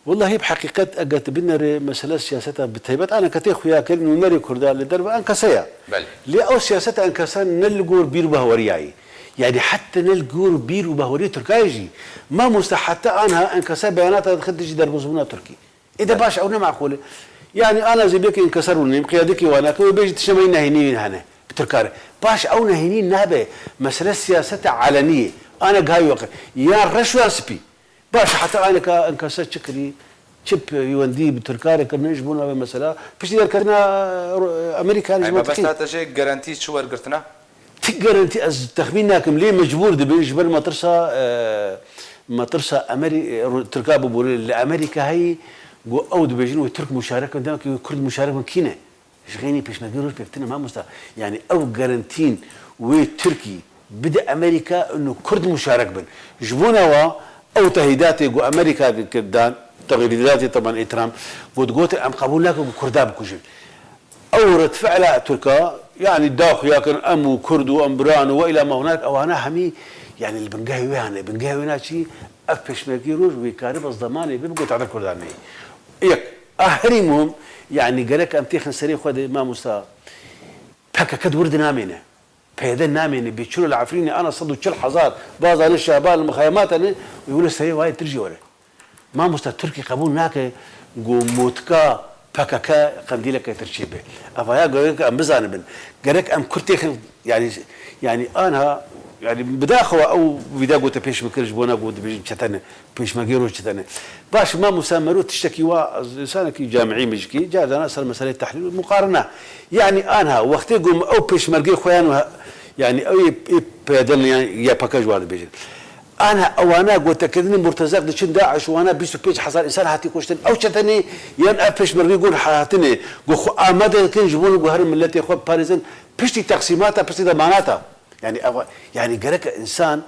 Wellahî bi heqîqet eger tu binerê mesele siyaseta bi taybet aneke tê xuyakirin û nerê Kurda li derve enkese ye. Belê. Lê ew siyaseta enkese ne li gor bîr û bahweriyayî. Yani heta ne li gor bîr û bahweriyê Tirkayê jî. Mamoste heta anha enkese beyanata dixin dijî derbasbûna Tirkî. Ê de Belê. Baş, ew ne meqûl e. Yani ana zêbiyekê enkese rûnê, qiyadekê wana ke wê bêjî tiştemeyî nehênî hene. Bi Tirka re. Baş, ew nehênî nabe. Mesele siyaseta elenî ye. Ana gayê weqe. Ya reş ya spî. Baş, heta aneka enkese çi kirî, çi peywendî bi Tirka re kirine ji bo navê mesela. Piştî derketina, e, Amerîka ji Ay, mentiqî. Mebesta te jê garantî çi wergirtina? Ti garantî ez texmîn nakim, lê mecbûr dibin ji ber metirsa, e, metirsa Amerî-, e, Ru-, Tirka bibûre. Li Amerîka heyî ku ew dibêjin wê Tirk muşarek bin, demek wê Kurd muşarek bin kî ne? Ji xeynî Pêşmergê Roj pêk tine mamosta. Yani ew garantîn wê Tirkî bide Amerîka û Kurd muşarek bin. Ji bona wa ew tehîdatê ku Amerîka dikir dan, tehîdatê teban ê Trump, ku digotin em qebûl nakin ku Kurda bikujin. Ew redfe'la Tirka, yani daxuya kirin em û Kurd û em biran û we îla ma hunak, ewana hemî, yani li bingehê wê hene. Bingehê wê na çi? Ev Pêşmergê Roj wê karibe zemanê bibin ku tehdê Kurdan neyê. Yek, a herî muhim, yani gerek em têxin serê xwe de mamosta, P K K di wir de namêne. P Y D namêne. Bê çilo li Efrînê ana sed û çil hezar bazane şehba li mixayemata ne û wilo serê wayê tir jî were. Mamosta Tirkî qebûl nake ku motika P K K qendîleke tir çêbe. Evaya gerek em bizanibin. Gerek em Kurd têxin, yani, yani anha, yani bidaxewa ew vîda gote pêş bikir ji bona ku dibêjin çete ne. Pêşmergê Roj çi tene. Baş, mamosta mero tiştekî wa, ez însanekî camîî mijikî, cardana ser meseleyê tehlîl û muqarina. Yani anha, wextê ku ew pêşmergê xwe yan, yani ew ê, ê P Y D ne yan Y P G ji wan dibêjin. Anha ewana gotekirinê Murtezek diçin DAIŞ û wana bîst û pênc hezar însan hatî kuştin. Ew çetenê yan ev pêşmergê got hatine, ku xwe amade dikin ji bo ku herin miletê xwe biparêzin, piştî teqsîmata, piştî demanata. Yani ev, yani gerek insan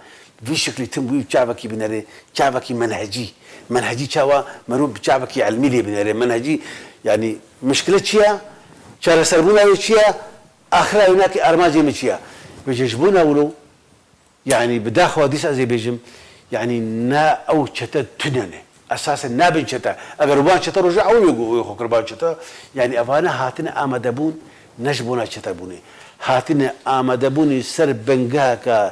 vî şeklî tim wî çavekî binere, çavekî menhecî. Menhecî çawa? Merov bi çavekî ilmî lê binere. Menhecî, yani mişkile çi ye? Çareserbûna wê çi ye? Axira wê nakê armancê min çi ye? Bêje ji bona wilo, yani bi daxwa dîsa ez ê bêjim, yani na ew çete tune ne. Esasen nabin çete. Eger wan çete roja ew yê ku xwe kir ban çete, yani evane hatine amadebûn ne ji bona çetebûnê. Hatine amadebûnê ser bingeheke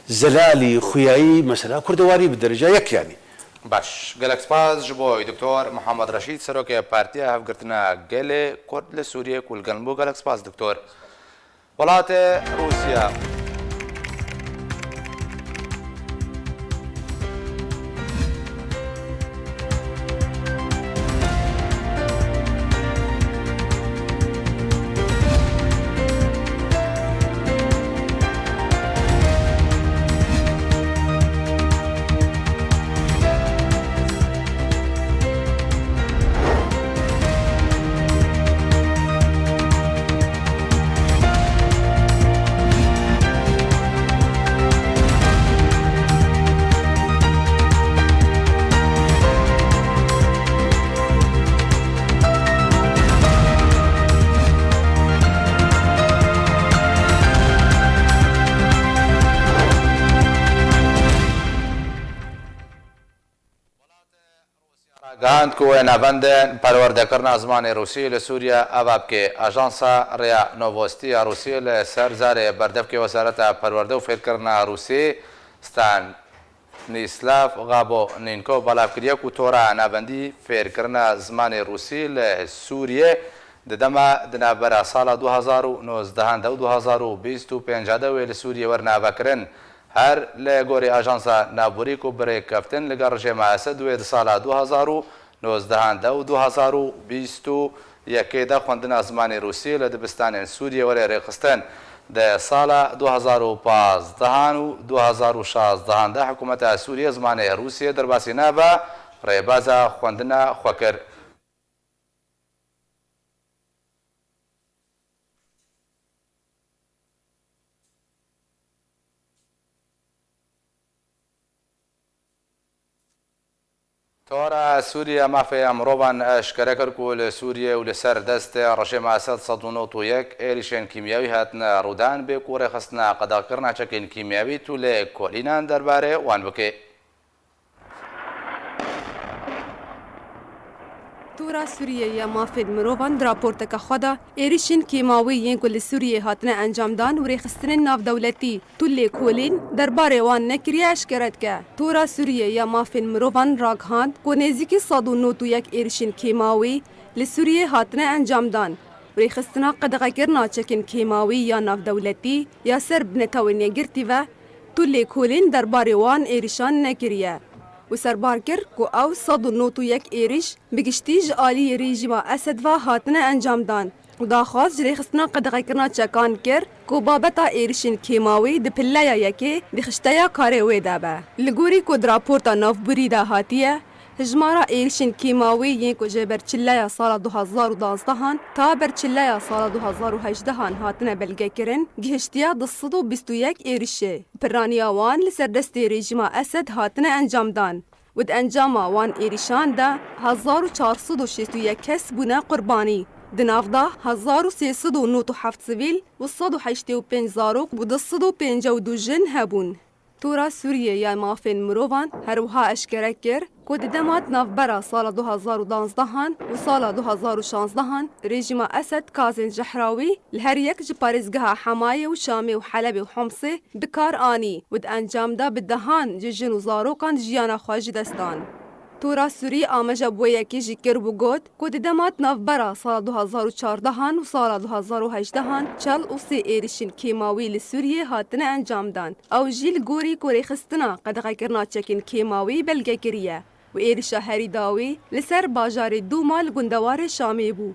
zelalî, xuyayî, mesela kurdewarî bi dereca yek yani. Baş. Gelek spas ji bo Doktor Muhammed Reşîd, Serokê Partiya Hevgirtina Gelê Kurd li Sûriyê ku li gel bû. Gelek spas, Doktor. Welatê Rûsya. Ragihand ku wê navendên perwerdekirina zimanê Rûsî li Sûriye ava bike. Ajansa Ria Novosti ya Rûsî li ser zarê berdevkê Wezareta Perwerde û Fêrkirina Rûsî Stan Nîslav Gabonînko belav kiriye ku tora navendî fêrkirina zimanê Rûsî li Sûriyê di dema di navbera sala du hazar û nozdehan de û du hazar û bîst û pênc de wê li Sûriyê werne vekirin. Her li gorî ajansa navborî ku bi rêkeftin li gel rejêma Esed wê di sala du hazar û nozdehan de û du hazar û bîst û yekê de xwendina zimanê Rûsî li dibistanên Sûriyê were rêxistin. Di sala du hazar û pazdeh an û du hazar û şazdehan de hikûmeta Sûriyê zimanê Rûsiyê derbasî nava rêbaza xwendina xwe kir. Tora Sûriye Mafê Mirovan eşkere kir ku li Sûriye û li ser destê rejêma Esed sed û nod û yek êrîşên kîmyewî hatine rûdan bê ku rêxistina qedexkirina çekên kîmyewî tûlê kolînan derbarê wan bike. Tora Sûriye ya Mafên Mirovan di raporteke xwe de êrîşên kêmawî yên ku li Sûriyê hatine encamdan û rêxistinên navdewletî tu lêkolîn derbarê wan nekiriye eşkere dike. Tora Sûriye ya Mafên Mirovan ragihand ku nêzîkî sed û nod û yek êrîşên kêmawî li Sûriyê hatine encamdan û rêxistina qedexekirina çekên kêmawî ya navdewletî ya ser bi Netewên Yekgirtî ve tu lêkolîn derbarê wan êrîşan nekiriye û serbar kir ku ew sed û nod û yek êrîş bi giştî ji aliyê rejîma Esed ve hatine encamdan û daxwaz ji rêxistina qedexekirina çekan kir ku babeta êrîşên kêmawî di pilleya yekê di xişteya karê wê de be. Li gorî ku di raporta navborî de hatiye, hijmara êrîşên kêmawî yên ku ji ber çilleya sala du hazar û danzdehan ta ber çilleya sala du hazar û hejdehan hatine belgekirin, gihiştiye du sed û bîst û yek êrîşê. Piraniya wan li ser destê rejîma Esed hatine encamdan û di encama wan êrîşan de hezar û çar sed û şêst û yek kes bûne qurbanî. Di nav de hezar û sê sed û nod û heft sivîl û sed û heştê û pênc zarok û du sed û pêncî û du jin hebûn. Tora Sûriye ya Mafên Mirovan her wiha eşkere kir ku di dema di navbera sala du hazar û danzdehan û sala du hazar û şanzdehan rejîma Esed gazên jehrawî li her yek ji parêzgeha Hemayê û Şamê û Helebê û Homsê bi kar anî û di encam de bi dehan ji jin û zarokan jiyana xwe ji dest dan. Tora Sûrî ameja bi wê yekê jî kir û got ku di dema di navbera sala du hazar û çardehan û sala du hazar û hejdehan çel û sê êrişên kêmawî li Sûriyê hatine encamdan. Ew jî li gorî ku rêxistina qedexekirina çekên kêmawî belge kiriye û êrişa herî dawî li ser bajarê Dûma li gundewarê Şamê bû.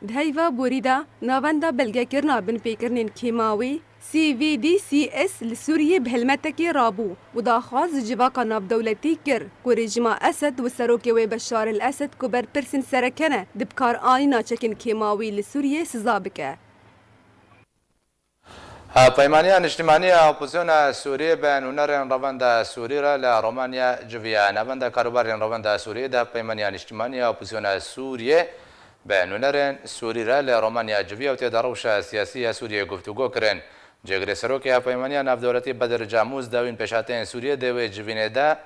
Di heyva borî de, navenda belgekirina binpêkirinên kêmawî, C V D C S, li Sûriyê bi helmetekê rabû û daxwaz ji civaka navdewletî kir ku rejîma Esed û serokê wê Beşar el Esed ku berpirsên sereke ne di bikaranîna çekên kêmawî li Sûriyê siza bike. Hevpeymaniya Niştimanî ya Opozisyona Sûriyê bi nûnerên Revenda Sûrî re li Romanya civiya. Navenda Karûbarên Revenda Sûriyê di Hevpeymaniya Niştimanî ya Opozisyona Sûriyê bi nûnerên Sûrî re li Romanya civiya û tê de rewşa siyasî ya Sûriyê guftûgo kirin. Cêgirê Serokê Hevpeymaniya Navdewletî Bedir Camûz dawîn pêşhateyên Sûriyê di wê civînê de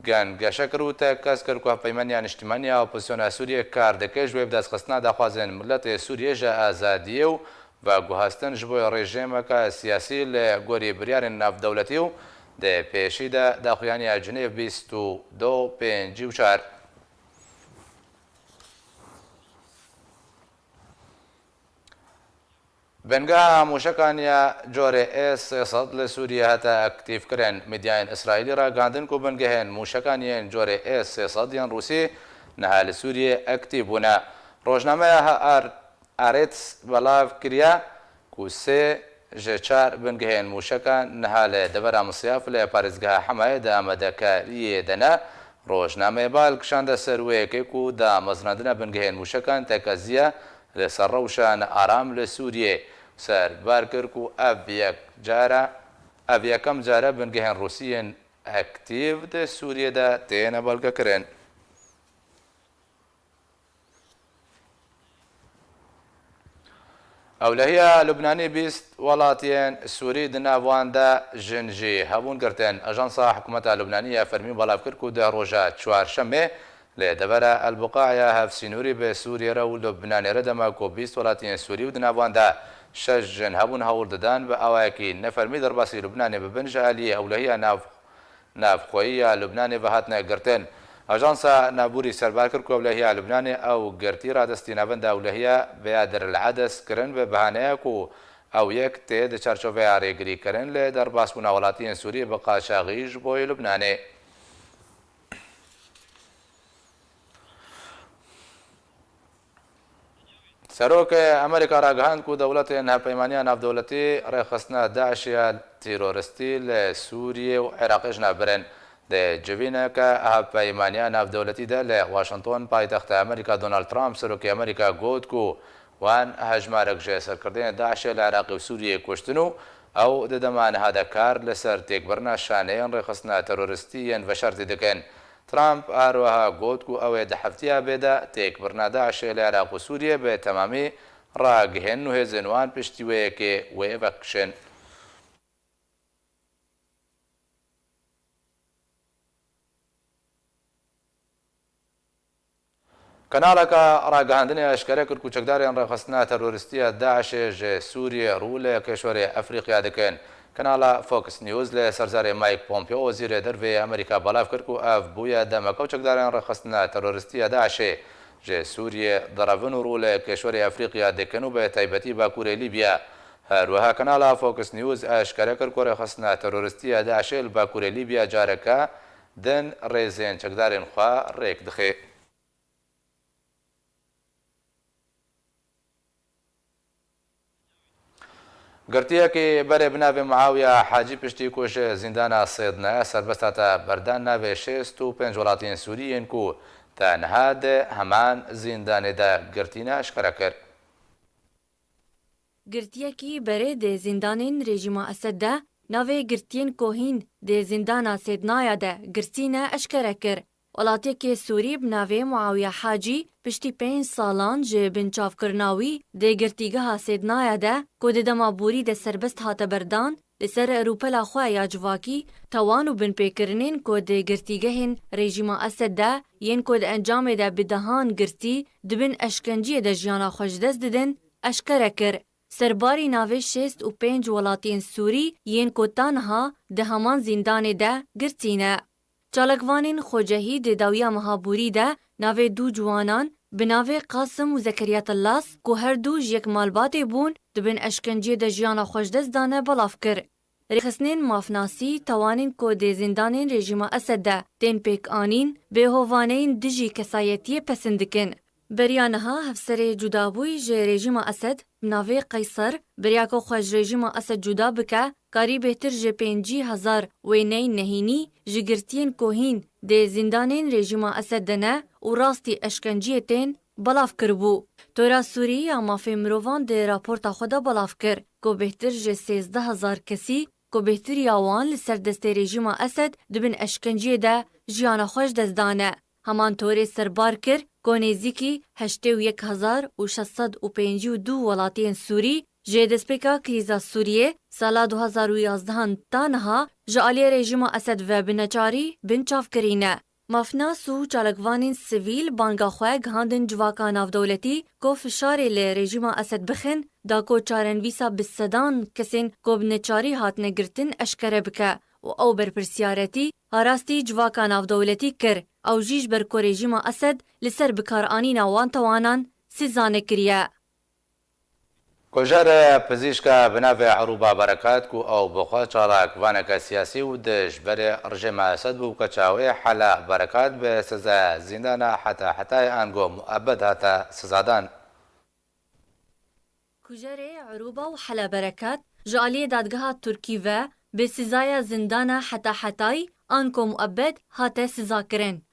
gengeşe kir û tekez kir ku Hevpeymaniya Niştimanî ya Opozisyona Sûriyê kar dike ji wê bi destxistina daxwazên miletê Sûriyê ji azadiyê û veguhestin ji bo rejîmeke siyasî li gorî biryarên navdewletî û di pêşî de daxuyaniya Cinêv bîst û du pêncî û çar. Bingeha mûşekan ya corê S sê sed li Sûriyê hate aktîfkirin. Medyayên Îsraîlî ragihandin ku bingehên mûşekan yên corê S sê sed yên Rûsî niha li Sûriyê aktîf bûne. Rojnameya Har-, Haaretz belav kiriye ku sê ji çar bingehên mûşekan niha li devera Misyaf li parêzgeha Hemayê di amadekariyê de ne. Rojnameyê bal kişande ser wê yekê ku damezrandina bingehên mûşekan tekeziye li ser rewşa nearam li Sûriyê. Serbar kir ku ev yek cara, ev yekem car e bingehên Rûsî yên aktîf di Sûriyê de têne belgekirin. Ewlehiya Lubnanî bîst welatiyên Sûrî di nav wan de jin jî hebûn girtin. Ajansa hikûmeta Lubnanî ya fermî belav kir ku di roja çarşemê li devera El Buqaya hevsînorî bi Sûriyê re û Lubnanê re dema ku bîst welatiyên Sûrî û di nav wan de şeş jin hebûn hewl didan bi awayekî nefermî derbasî Lubnanê bibin ji aliyê ewlehiya nav navxweyî ya Lubnanê ve hatine girtin. Ajansa Navborî serbar kir ku ewlehiya Lubnanê ew girtî radestî navenda ewlehiya Bedir el Ades kirin bi bahaneya ku ew yek tê di çarçoveya rêgirîkirin li derbasbûna welatiyên Sûriyê bi qaçaxî ji bo yê Lubnanê. Serok Amerîka ragihand ku dewletên Hevpeymaniya Navdewletî rêxistina DAIŞê ya teroristî li Sûriyê û Iraqê ji nav birin. Di civîneke Hevpeymaniya Navdewletî de li Washington, paytexta Amerîka, Donald Trump, Serokê Amerîka got ku wan hejmarek ji serkirdeyên DAIŞê li Iraqê û Sûriyê kuştin û ew di dema niha de kar li ser têkbirina şaneyên rêxistina teroristî yên veşartî dikin. Trump her wiha got ku ew ê di heftiya bê de têkbirina DAIŞê li Iraq û Sûriyê bi temamî ragihînin û hêzên wan piştî wê yekê wê vekişin. Kanaleke ragihandinê eşkere kir ku çekdarên rêxistina teroristî ya DAIŞê ji Sûriyê rû li kişwerê Efrîqya dikin. Kanala Fox News li ser zarê Mike Pompeo, wezîrê derve yê Amerîka, belav kir ku ev bûye demeke û çekdarên rêxistina teroristî ya DAIŞê ji Sûriyê direvin û rû li kişwerê Efrîqya dikin û bi taybetî Bakurê Lîbya. Her wiha kanala Fox News eşkere kir ku rêxistina teroristî ya DAIŞê li Bakurê Lîbya careke din rêzên çekdarên xwe rêk dixe. Girtiyekî berê bi navê Muawiya Hacî piştî ku ji zîndana Sêdne serbest hate berdan, navê şêst û pênc welatiyên Sûrî yên ku te niha di heman zîndanê de girtî ne, eşkere kir. Girtiyekî berê di zîndanên rejîma Esed de navê girtiyên ku hîn di zîndana Sêdnaya de girtî ne eşkere kir. Welatiyekê Sûrî bi navê Muawiya Hacî piştî pênc salan ji binçavkirina wî di girtîgeha Sêdnaya de ku di dema borî de serbest hate berdan, li ser rûpela xwe ya civakî tawan û binpêkirinên ku di girtîgehên rejîma Esed de yên ku di encamê de bi dehan girtî di bin eşkenciyê de jiyana xwe ji dest didin, eşkere kir. Serbarî navê şêst û pênc welatiyên Sûrî yên ku ta niha di heman zîndanê de girtî ne. Çalakvanên xwecehî di dawiya meha borî de navê du ciwanan bi navê Qasim û Zekeriya Tillas ku her du ji yek malbatê bûn, di bin eşkenciyê de jiyana xwe ji dest dane, belav kir. Rêxistinên mafnasî tawanên ku di zîndanên rejîma Esed de tên pêkanîn, bêhovaneyên dijî kesayetiyê pesend dikin. Beriya niha hevserê cudabûyî ji rejîma Esed bi navê Qeyser beriya ku xwe ji rejîma Esed cuda bike, karî bêhtir ji pêncî hezar wêneyên nehênî ji girtiyên ku hîn di zîndanên rejîma Esed de ne û rastî eşkenciyê tên, belav kiribû. Tora Sûrî ya Mafê Mirovan di raporta xwe de belav kir ku bêhtir ji sêzdeh hezar kesî ku bêhtir ya wan li ser destê rejîma Esed di bin eşkenciyê de jiyana xwe ji dest dane. Heman torê serbar kir ku nêzîkî heştê û yek hezar û şeş sed û pêncî û du welatiyên Sûrî ji destpêka krîza Sûriyê sala du hezar û yazdehan ta niha ji aliyê rejîma Esed ve bi neçarî bin çavkirî ne. Mafnas û çalakvanên sivîl banga xwe gihandin civaka navdewletî ku fişarê li rejîma Esed bixin, da ku çarenivîsa bi sedan kesên ku bi neçarî hatine girtin eşkere bike û ew berpirsiyaretî a rastî civaka navdewletî kir. Ew jî ji ber ku rejîma Esed li ser bikaranîna wan tawanan siza nekiriye. Kujerê pizîşka bi navê Erûba Berekat ku ew bi xwe çalakvaneke siyasî û dijberê rejîma Esed bû, keça wê Hela Berekat bi siza zîndana heta hetayê ango muebed hate sizadan. Kujerê Erûba û Hela Berekat ji aliyê dadgeha Tirkî ve bi sizaya zîndana heta hetayî ango muebed hate sizakirin.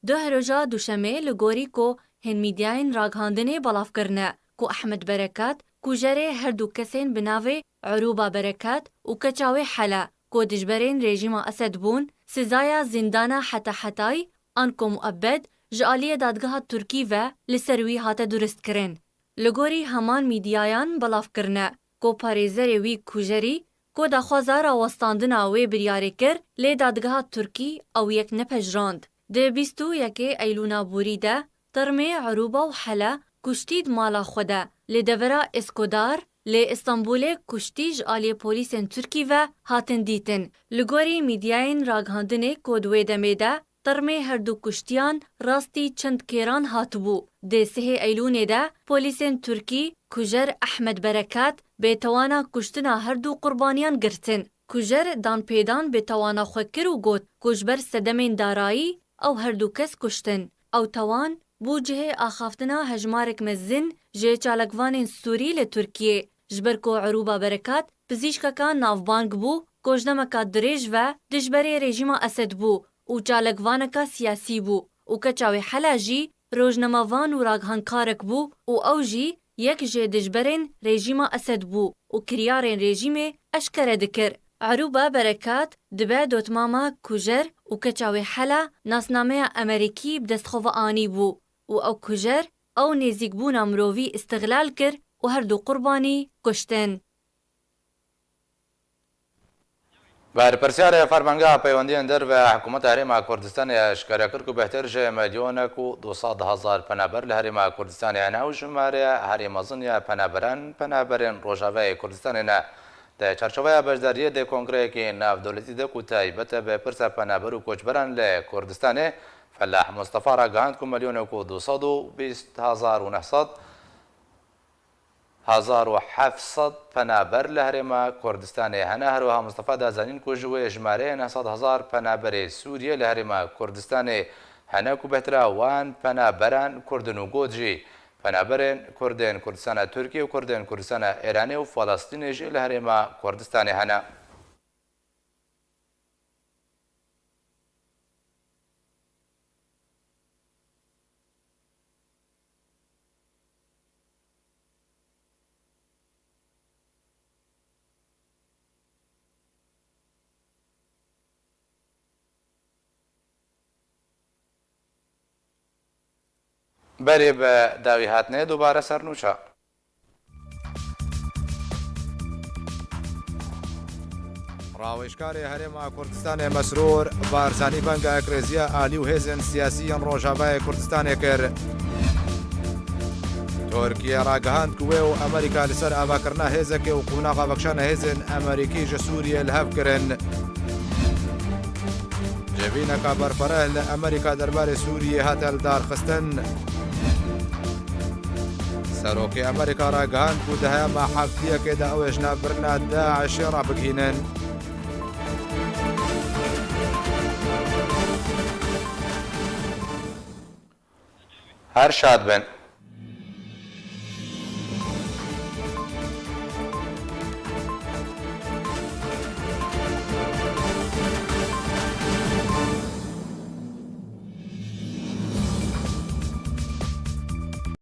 Duh roja duşemê li gorî ku hên mîdyayên ragihandinê belav kirine ku Ehmed Berekat, kujerê her du kesên bi navê Erûba Berekat û keça wê Hela ku dijberên rejîma Esed bûn, sizaya zîndana heta hetayî anko muebed ji aliyê dadgeha Tirkî ve li ser wî hate duristkirin. Li gorî heman mîdyayan belav kirine ku parêzerê wî kujerî ku daxwaza rawestandina wê biryarê kir, lê dadgeha Tirkî ew yek nepejirand. Di bîst û yekê Eylûna borî de termê Erûba û Hele kuştî di mala xwe de li devera Eskudar li Stenbolê kuştî ji aliyê polîsên Tirkî ve hatin dîtin. Li gorî mîdyayên ragihandinê ku di wê demê de termê her du kuştiyan rastî çend kêran hatibû. Di sihê Eylûnê de polîsên Tirkî kujer Ehmed Berekat bêtewana kuştina her du qurbaniyan girtin. Kujer danpêdan bêtewana xwe kir û got ku ji ber sedemên darayî ew her du kes kuştin. Ew tewan bû cihê axaftina hejmarek mezin ji çalakvanên Sûrî li Tirkiyê. Ji ber ku Erûba Berekat pizîşkeka navbang bû ku ji demeka dirêj ve dijberê rejîma Esed bû û çalakvaneka siyasî bû û keça wê Hela jî rojnamevan û ragihandkarek bû û ew jî yek ji dijberên rejîma Esed bû û kiryarên rejîmê eşkere dikir. Erûba Berekat dibe dotmama kujer û keça wê Hela nasnameya Amerîkî bi dest xwe ve anîbû û ew kujer ew nêzîkbûna mirovî îstixlal kir û her du qurbanî kuştin. Berpirsyarê Fermangeha Peywendiyên Derve ya Hikûmeta Herêma Kurdistanê eşkere kir ku bêhtir ji milyonek û du sed hezar penaber li Herêma Kurdistanê hene û jimareya herî mezin ya penaberan, penaberên Rojavayê Kurdistanê ne. Di çarçoveya beşdariyê di kongreyekî navdewletî de ku taybet e bi pirsa penaber û koçberan li Kurdistanê, Felah Mustafa ragihand ku milyonek û du sed û bîst hezar û neh sed hezar û heft sed penaber li Herêma Kurdistanê hene. Her wiha Mustafa da zanîn ku ji wê jimareyê neh sed hezar penaberê Sûriyê li Herêma Kurdistanê hene ku bêhtira wan penaberan Kurd in û got jî, penaberên Kurdên Kurdistana Tirkiyê û Kurdên Kurdistana Êranê û Felestînê jî li Herêma Kurdistanê hene. Berê bi dawî hatinê dubare ser nûça. Rawêjkarê Herêma Kurdistanê Mesrûr Barzanî venga ekrêziya alî û hêzên siyasî yên Rojavayê Kurdistanê kir. Tirkiye ragihand ku wê û Amerîka li ser avakirina hêzekê û qonaxa vekişana hêzên Amerîkî ji Sûriyê li hev kirin. Civîneka berfireh li Amerîka derbarê Sûriyê hate lidarxistin. Serokê Amerîka ragihand ku di hema heftiyekê de ew ê ji nav birina DAIŞê rabigihînin. Her şad bin.